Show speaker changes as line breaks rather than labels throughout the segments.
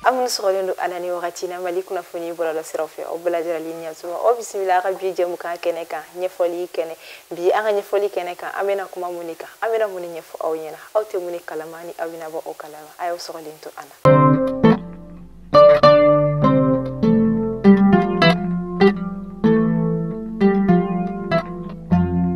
Aw minnu sɔgɔlen don an na nin wagati na Mali kunnafoni bɔlɔlɔsiraw fɛ, aw bɛɛ lajɛlen ni ɲansuma. Aw bisimila a ka bi jɛmukan kɛnɛ kan, ɲɛfɔli kɛnɛ. Bi an ka ɲɛfɔli kɛnɛ kan, an bɛna kuma mun de kan, an bɛna mun de ɲɛfɔ aw ɲɛna, aw tɛ mun de kalama ni aw bɛna bɔ o kalama, a y'aw sɔgɔlen to an na.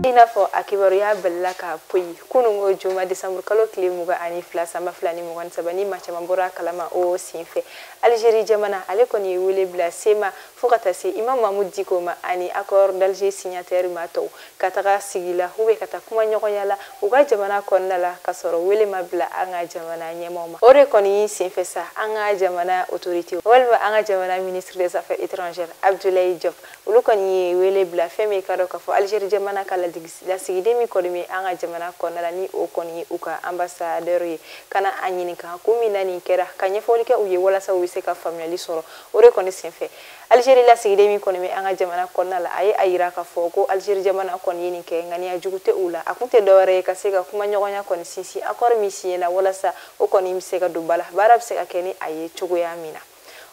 I n'a fɔ a kibaruya balila ka poyi kununko juma décembre kalo tile 22 san 2023, ni maa caman bɔra a kalama o senfɛ. Algérie jamana ale kɔni ye wele bila SEMA fo ka taa se Imam Mahmoud Dicko ma ani accord d'Alger signataire ma tɔw ka taga sigi la ou bien ka taa kuma ɲɔgɔnya la u ka jamana kɔnɔna la, ka sɔrɔ wele ma bila an ka jamana ɲɛmaaw ma. O de kɔni senfɛ sa, an ka jamana autorité walima an ka jamana ministre des affaires étrangères Abdoulaye Diop, olu kɔni ye wele bila fɛn min ka dɔn k'a fɔ Algérie jamana ka lasigiden min kɔni bɛ an ka jamana kɔnɔna la, ni o kɔni ye u ka ambassadeur ye, ka na a ɲininka ko min na nin kɛra, ka ɲɛfɔli kɛ u ye walasa u bɛ se ka faamuyali sɔrɔ. O de kɔni senfɛ Algérie lasigiden min kɔni bɛ an ka jamana kɔnɔna la, a ye a yira k'a fɔ ko Algérie jamana kɔni ye nin kɛ, ŋaniya jugu tɛ u la, a kun tɛ dɔwɛrɛ ye ka se ka kuma ɲɔgɔnya kɔni sinsin accord min signé na, walasa o kɔni bɛ se ka don ba la, baara bɛ se ka kɛ ni a ye cogoya min na.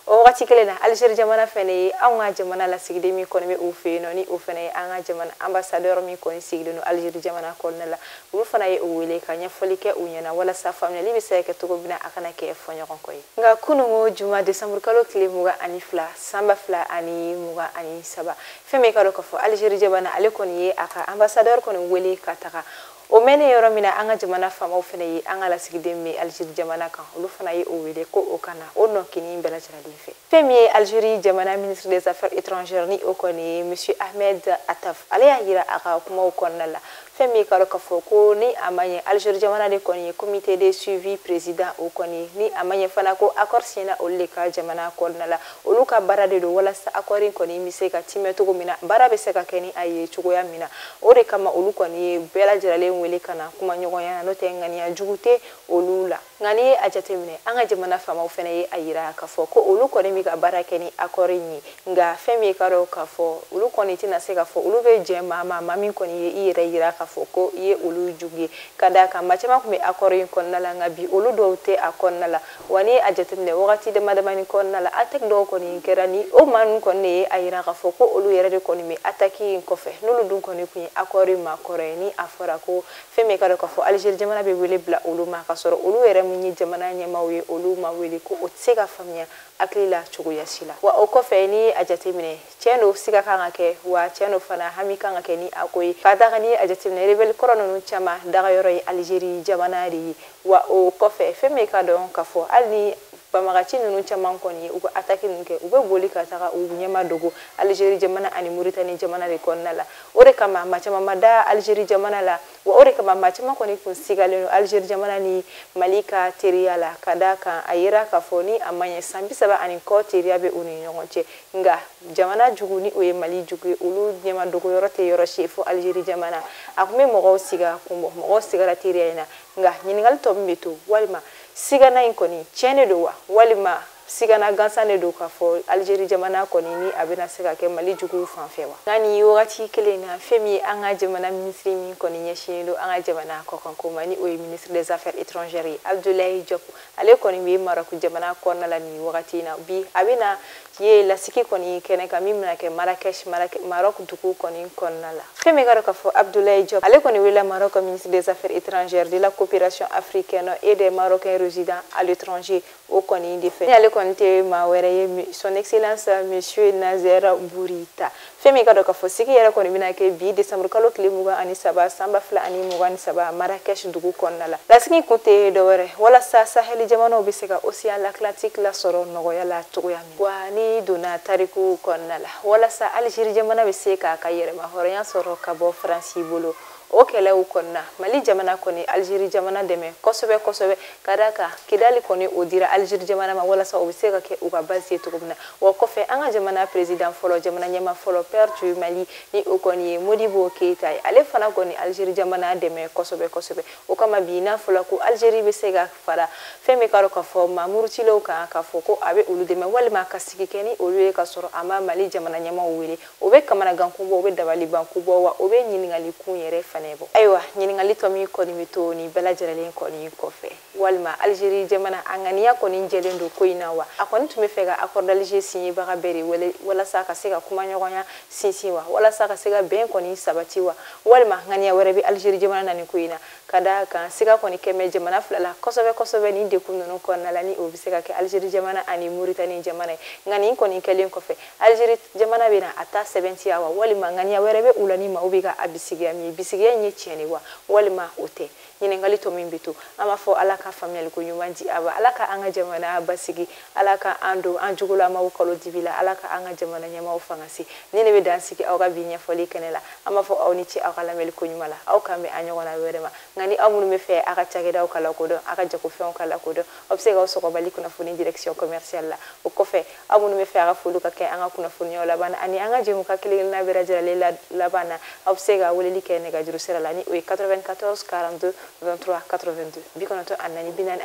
O wagati kelen na, Algérie jamana fɛnɛ ye anw ka jamana lasigiden min kɔni bɛ u fɛ yen nɔ, ni o fɛnɛ ye an ka jamana ambassadeur min kɔni sigilen don Algérie jamana kɔnɔna la, olu fana ye o wele ka ɲɛfɔli kɛ u ɲɛna walasa faamuyali bɛ se ka kɛ cogo min na, a kana kɛ fɔɲɔgɔnkɔ ye. Nka kununko juma décembre kalo tile 22 san 2023, fɛn min ka dɔn k'a fɔ Algérie jamana ale kɔni ye a ka ambassadeur kɔni wele ka taga. O mɛnnen yɔrɔ min na, an ka jamana faamaw fɛnɛ ye an ka lasigiden min Algérie jamana kan, olu fana ye o wele ko o kana o nɔkinin bɛɛ lajɛlen fɛ. Fɛn min ye Algérie jamana ministre des affaires étrangères, ni o kɔni ye monsieur Ahmed Attaf, ale y'a yira a ka kumaw kɔnɔna la fɛn min ka dɔn k'a fɔ ko ni a ma ɲɛ, Algérie jamana de kɔni ye comité de suivi président o kɔni, ni a ma ɲɛ fana ko accord signé olu de ka jamana kɔnɔna la, olu ka baara de don walasa accord in kɔni bɛ se ka timɛ cogo min na, baara bɛ se ka kɛ ni a ye cogoya min na. O de kama olu kɔni ye bɛɛ lajɛlen wele ka na kuma ɲɔgɔnya na, n'o tɛ ŋaniya jugu tɛ olu la. Nka n'i ye a jateminɛ, an ka jamana faamaw fɛnɛ ye a yira k'a fɔ ko olu kɔni bɛ ka baara kɛ ni accord in ye, nka fɛn min ka dɔn k'a fɔ olu kɔni tɛna se k'a fɔ olu bɛ jɛn maa ma, maa min kɔni ye i yɛrɛ yira k'a fɔ ko i ye olu jugu ye, ka d'a kan maa caman tun bɛ accord in kɔnɔna la, nka bi olu dɔw tɛ a kɔnɔna la. Wa n'i ye a jateminɛ wagati dama damani kɔnɔna la, attaque dɔw kɔni kɛra, ni o maa ninnu kɔni de ye a yira k'a fɔ ko olu yɛrɛ de kɔni bɛ attaque in kɔfɛ, n'olu dun kɔni tun ye accord in maakɔrɔ ye, ni a fɔra ko fɛn min ka dɔn k'a fɔ Algérie jamana bɛ wele bila olu ma, ka sɔrɔ olu yɛrɛ mun ye jamana ɲɛmaaw ye, olu ma wele, ko o tɛ se ka faamuya hakili la cogoya si la. Wa o kɔfɛ, n'i ye a jateminɛ, tiɲɛ don siga kan ka kɛ, wa tiɲɛ don fana hami kan ka kɛ ni a ko ye, ka d'a kan n'i ye a jateminɛ rebelle kɔrɔ ninnu caman dagayɔrɔ ye Algérie jamana de ye. Wa o kɔfɛ, fɛn min ka dɔn k'a fɔ hali ni banbagaci ninnu caman kɔni ye u ka attaque ninnu kɛ, u bɛ boli ka taga u ɲɛma dogo Algérie jamana ani Mauritanie jamana de kɔnɔna la. O de kama maa caman ma da Algérie jamana la, wa o de kama maa caman kɔni kun sigalen don Algérie jamana ni Mali ka teriya la, ka d'a kan a yera k'a fɔ ni a ma ɲɛ san 30 ani kɔ teriya bɛ u ni ɲɔgɔn cɛ, nka jamana jugu ni o ye Mali jugu ye, olu ɲɛma dogo yɔrɔ tɛ yɔrɔ si fo Algérie jamana. A kun bɛ mɔgɔw siga kun bɔ, mɔgɔw sigara teriya in na, nka ɲininkali tɔ min bɛ to, walima sigana in kɔni tiɲɛ de don wa, walima sigana gansan de don k'a fɔ Algérie jamana kɔni ni a bɛna se ka kɛ Mali juguw fan fɛ wa. Nka nin wagati kelen na, fɛn min ye an ka jamana ministre min kɔni ɲɛsinnen don an ka jamana kɔkanko ma, ni o ye ministre des affaires étrangères ye Abdoulaye Diop, ale kɔni bɛ Maroc jamana kɔnɔna la nin wagati in na. Bi a bɛna ye lasigi kɔni kɛnɛ kan min bɛna kɛ Marrakech, Maroc dugu kɔni kɔnɔna la. Fɛn min ka dɔn k'a fɔ Abdoulaye Diop, ale kɔni wele Maroc ministre des affaires étrangères, de la coopération africaine et des Marocains résidant à l'étranger, o kɔni de fɛ. Ni ale kɔni tɛ maa wɛrɛ ye, son excellence monsieur Nazer Bourita. Fɛn min ka dɔn k'a fɔ sigi yɛrɛ kɔni bɛna kɛ bi décembre kalo tile 23 san 2023 Marrakech dugu kɔnɔna la. Lasigi kun tɛ dɔwɛrɛ walasa Sahel jamanaw bɛ se ka océan l'Atlantique lasɔrɔ nɔgɔya la cogoya min. Wa ni donna tariku kɔnɔna la, walasa Algérie jamana bɛ se k'a ka yɛrɛma hɔrɔnya sɔrɔ ka bɔ Faransi bolo, o kɛlɛw kɔnɔna Mali jamana kɔni Algérie jamana dɛmɛ kosɛbɛ kosɛbɛ, ka d'a kan Kidali kɔni o dira Algérie jamana ma walasa o bɛ se ka kɛ u ka base ye cogo min na. Wa kɔfɛ, an ka jamana président fɔlɔ, jamana ɲɛmaa fɔlɔ, père du Mali, ni o kɔni ye Modibo Keïta ye, ale fana kɔni Algérie jamana dɛmɛ kosɛbɛ kosɛbɛ. O kama bi n'a fɔra ko Algérie bɛ se ka fara fɛn min ka dɔn k'a fɔ maa murutilenw kan, k'a fɔ ko a bɛ olu dɛmɛ walima ka sigi kɛ ni olu ye ka sɔrɔ a ma Mali jamana ɲɛmaaw wele, o bɛ kamanagan kun bɔ, o bɛ dabaliban kun bɔ, wa o bɛ ɲininkali kun yɛrɛ fana. fana bɔ. Ayiwa, ɲininkali tɔ min kɔni bɛ to nin bɛɛ lajɛlen kɔni kɔfɛ, walima Algérie jamana a ŋaniya kɔni jɛlen don ko in na wa? A kɔni tun bɛ fɛ ka accord d'Alger signébaga bɛɛ de wele walasa ka se ka kumaɲɔgɔnya sinsin wa, walasa ka se ka bɛn kɔni sabati wa, walima ŋaniya wɛrɛ bɛ Algérie jamana na nin ko in na? Ka d'a kan siga kɔni kɛmɛ jamana fila la kosɛbɛ kosɛbɛ nin degun ninnu kɔnɔna la, ni o bɛ se ka kɛ Algérie jamana ani Mauritanie jamana ye. Nka nin kɔni kɛlen kɔfɛ, Algérie jamana bɛna a ta sɛbɛntiya wa, walima ŋaniya wɛrɛ bɛ u la ni maaw bɛ ka a bisigiya min ye? Bisigiya in ye tiɲɛ de wa, walima o tɛ? Ɲininkali tɔ min bɛ to, an b'a fɔ Ala ka faamuyaliko ɲuman di a ma, Ala ka an ka jamana basigi, Ala ka an don an jugulamaw kalo dibi la, Ala ka an ka jamana ɲɛmaaw fanga se. Ni ne bɛ dan sigi aw ka bi ɲɛfɔli kɛnɛ la, an b'a fɔ aw ni ce aw ka lamɛnli ko ɲuman la. Aw k'an bɛn an ɲɔgɔnna wɛrɛ ma. Nka ni aw minnu bɛ fɛ aw ka cakɛdaw ka lakodɔn, aw ka jagofɛnw ka lakodɔn, aw bɛ se k'aw sɔgɔbali kunnafoni direction commerciale la. O kɔfɛ, aw minnu bɛ fɛ aw ka foliw ka kɛ an ka kunnafoniyaw laban na ani an ka jɛmukan kelen kelenna bɛɛ lajɛlen laban na, aw bɛ se ka weleli kɛ nɛgɛjuru sira la, ni o ye 94 42 23 82, 94 42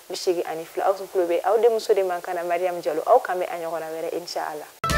23 82. Aw tun tulo bɛ aw denmuso de man kan na, Mariam Jalo. Aw kan bɛ a ɲɔgɔnna wɛrɛ, inshallah.